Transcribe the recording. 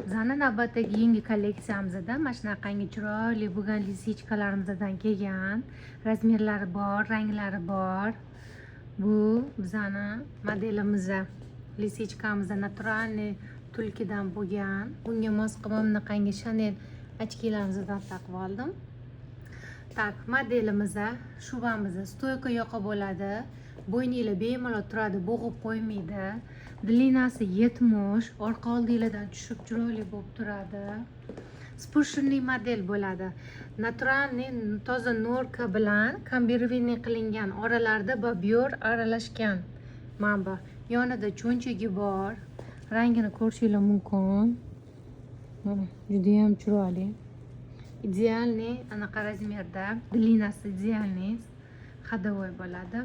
Bizani navbatdagi yangi kolleksiyamizda mana shunaqangi chiroyli bo'lgan лисичка larimizdan kelgan. Размер lari bor, ranglari bor. Bu bizani modelimiz. Лисичка miz натуральный tulkidan bo'lgan. Bunga mos qilib mana bunaqangi Chanel очки larimizdan taqib oldim. Так, modelimiz, shubamiz стойка yoqa bo'ladi. Bo'yninglar bemalol turadi, bo'g'ib qo'ymaydi. Длина si 70, orqa oldinglardan tushib chiroyli bo'lib turadi. Спущенный model bo'ladi. Натуральный toza норка bilan комбинированный qilingan, oralarida бобер aralashgan. Mana bu yonida cho'nchagi bor. Rangini ko'rishinglar mumkin. Mana, judayam chiroyli. Идеальный anaqa размер da, длина si идеальный, ходовой bo'ladi.